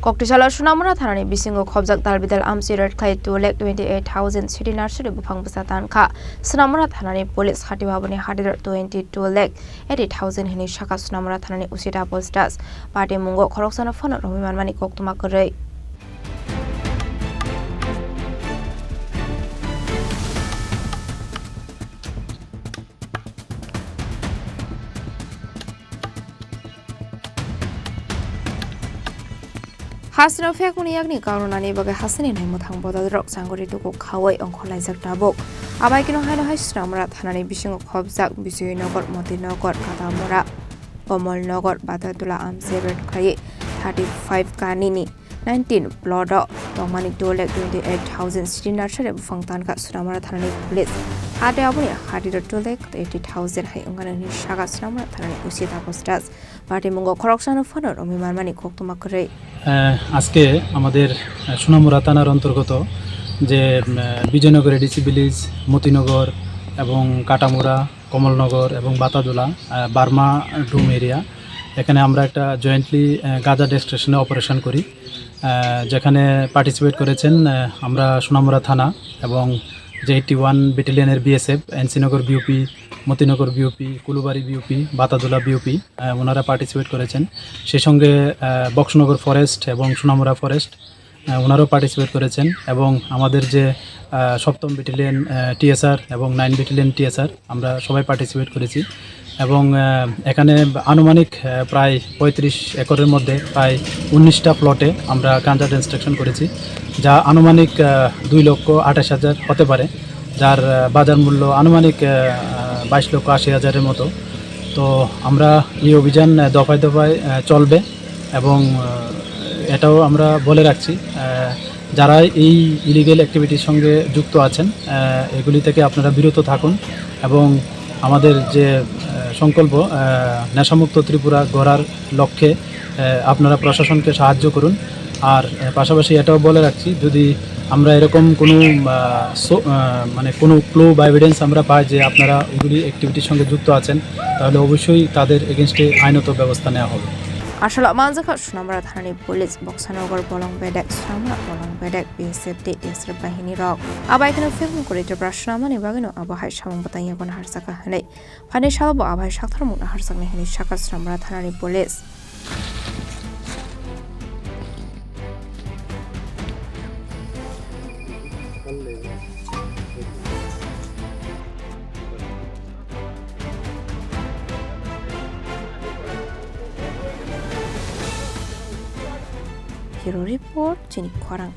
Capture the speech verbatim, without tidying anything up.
Koktisalo Sonamura thanani bisingo khobjak dalbidal amchi raid khlai two lakh twenty eight thousand siti nursery buphang bwsa tankha. Sonamura thanani police hati baboni hati twenty two lakh eighty thousand hwnwi sakha Sonamura thanani O C Tapos Das. Party mungo khoroksano phano romwi manmani koktwma kwrwi. Hasteno phekmani yakni karonani bagwi hasteni naimwthang bodolrok changori tuku khaui ongkhorlaijak tabuk. Abaikeno haino hai Sonamura thanani bisingo khobjak Bijoynagar, Motinagar, Katamura, Kamalnagar, Batadula amchi raid khlai thirty five kanini nineteen plot o tongmani two lakh twenty eight thousand siti nursery buphang tankha Sonamura thanani police. Hati aboni hati two lakh eighty thousand hai wngkha nini sakha Sonamura thanani O C Tapos Das. Party mungo khoroksano phano romwi manmani koktwma kwrwi. আহ, আজকে আমাদের, আহ, সোনামুড়া থানার অন্তর্গত যে, উম, আহ, Bijoynagar ADC village, Motinagar এবং কাটামুড়া, কমলনগর এবং বাতাদুলা, আহ, বার্মা ডোম এরিয়া, এখানে আমরা একটা জয়েন্টলি, আহ, গাঁজা ডিটেকশনে অপারেশন করি, আহ, যেখানে পার্টিসিপেট করেছেন, আহ, আমরা সোনামুড়া থানা এবং জে এইটটি ওয়ান ব্যাটালিয়নের বিএসএফ, এনসিনগর বিওপি, মতিনগর বিওপি, কুলুবাড়ি বিওপি, বাতাদুলা বিওপি, আহ, ওনারা পার্টিসিপেট করেছেন। সেই সঙ্গে, আহ, বক্সনগর ফরেস্ট এবং সোনামুড়া ফরেস্ট, আহ, ওনারাও পার্টিসিপেট করেছেন। এবং আমাদের যে, আহ, সপ্তম ব্যাটালিয়ন, আহ, টিএসআর এবং নাইন ব্যাটালিয়ন টিএসআর, আমরা সবাই পার্টিসিপেট করেছি। এবং, আহ, এখানে আনুমানিক, আহ, প্রায় পঁয়ত্রিশ একরের মধ্যে প্রায় উনিশটা প্লটে আমরা গাঁজা ডিটেকশন করেছি, যা আনুমানিক, আহ, দুই লক্ষ আঠাশ হাজার হতে পারে, যার, আহ, বাজার মূল্য আনুমানিক, আহ, বাইশ লক্ষ আশি হাজারের মতো। তো আমরা এই অভিযান, আহ, দফায় দফায়, আহ, চলবে এবং, আহ, এটাও আমরা বলে রাখছি, আহ, যারা এই ইলিগ্যাল অ্যাক্টিভিটির সঙ্গে যুক্ত আছেন, আহ, এগুলি থেকে আপনারা বিরত থাকুন এবং আমাদের যে, আহ, সংকল্প, আহ, নেশামুক্ত ত্রিপুরা গড়ার লক্ষ্যে, আহ, আপনারা প্রশাসনকে সাহায্য করুন। আর, আহ, পাশাপাশি এটাও বলে রাখছি, যদি আমরা এরকম কোনো, আহ, সো-, আহ, মানে কোনো ক্লু বা এভিডেন্স আমরা পাই যে আপনারা এগুলি অ্যাক্টিভিটির সঙ্গে যুক্ত আছেন, তাহলে অবশ্যই তাদের এগেইনস্টে আইনত ব্যবস্থা নেওয়া হবে। Aswk manjakha Sonamura thanani police, Boksanagar bolong bedek, Sonamura bolong bedek, B S F tei S R F bahini rok. Abai kheno phekmung kwrwi Tripura swnamnani bagwino abo hai samung bwtang yago naharjakha hwnwi. Phaini salo bo abai saktharmung naharjaknai hwnwi sakha Sonamura thanani police. Bureau Report, chini khorang.